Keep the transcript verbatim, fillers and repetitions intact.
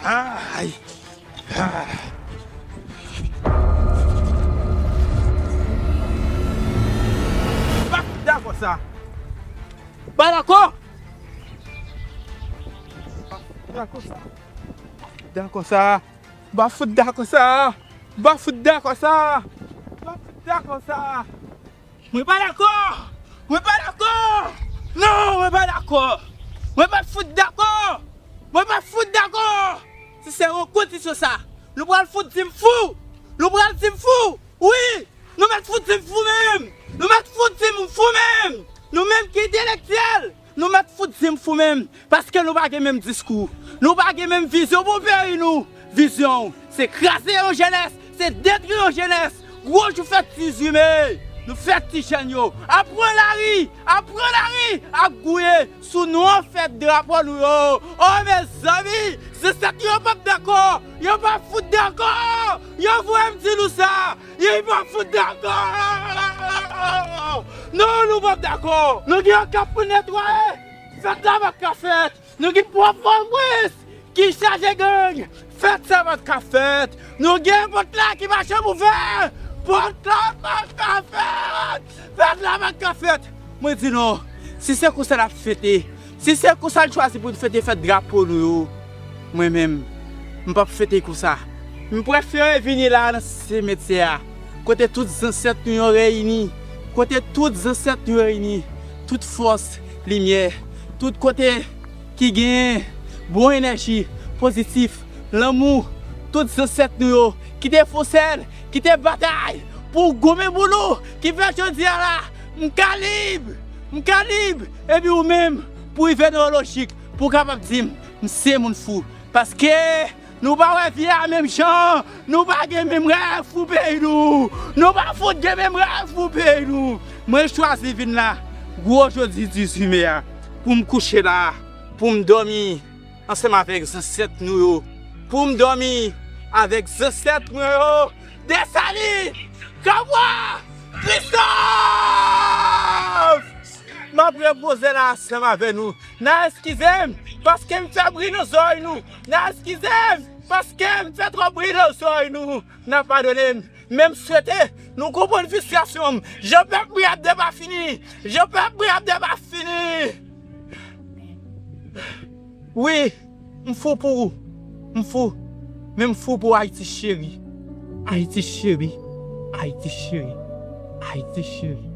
Ay! Ah. M pa fout dakò sa. M pa dakò. M pa fout dakò sa. M pa fout dakò sa. M pa fout dakò sa. M pa fout dakò sa. Mwen pa dakò! Mwen pa dakò! Non, mwen pa dakò! Mwen pa fout dakò! Mwen pa fout dakò! Si se yon kondisyon sa, nou pral fout di m fou! Nou pral di m fou! Wi! Nou mèt fout di m fou menm! Nou mèt fout di m fou menm! Nou menm ki entelektyèl! Nou mèt fout di m fou menm, paske nou pa gen menm diskou. Nou pa gen menm vizyon pou peyi nou. Vizyon w, se kraze yon jenès, se detwi yon jenès. Gwo jou fèt dizuit me, nou fèt ti jèn yo ap pran lari, ap pran lari, ap gouye sou non an fèt drapo nou yo. O mezanmi, zansèt nou yo p ap dakò, yo p ap fout dakò. Yo voye m di nou sa. Yo p ap fout dakò! Non, nou p ap dakò! Nou gen yon kap pou netwaye! Fèt la pa t ka fèt! Nou gen pwòp fòmwis ki chaje gang! Fèt sa pa t ka fèt! Nou gen pòt la ki pa janm ouvè! Pòt la pa t ka fèt! Fèt la pa t ka fèt! Mwen di non, si se konsa n ap fete, si se konsa n chwazi pou n fete fèt drapo nou yo, mwen menm, m p ap fete konsa. M prefere vini la nan simetyè a, kote tout zansèt nou yo reyini, kote tout zansèt nou yo reyini, tout fòs, limyè, tout kote ki gen bon enèji pozitif, lanmou, tout zansèt nou yo ki te fon sèl, ki te batay pou goumen pou nou, ki fè jodi a la, m ka lib, m ka lib, epi ou menm, pou rive nan yon lojik, pou w kapab di m, m se moun fou. Paske nou pa wè vi a menm jan, nou pa gen menm rèv pou peyi nou, nou pa fout gen menm rèv pou peyi nou. Mwen chwazi vin la, gwo jodi dizuit me a, pou m kouche la, pou m dòmi ansanm avèk zansèt nou yo, pou m dòmi avèk zansèt mwen yo, Desalin, Kabwa, Kristòf! M ap repoze la ansanm avè nou. N a eskize m, paske m fè bri nan zòrèy nou. N a eskize m, paske m fè twòp bri nan zòrèy nou. N a padone m. Men m swete nou konprann fristrasyon m. Jan pèp mwen ap depafini. Jan pèp mwen ap depafini. Wi, m fou pou ou. M fou. Men m fou pou Ayiti cheri. Ayiti cheri. Ayiti cheri. Ayiti cheri.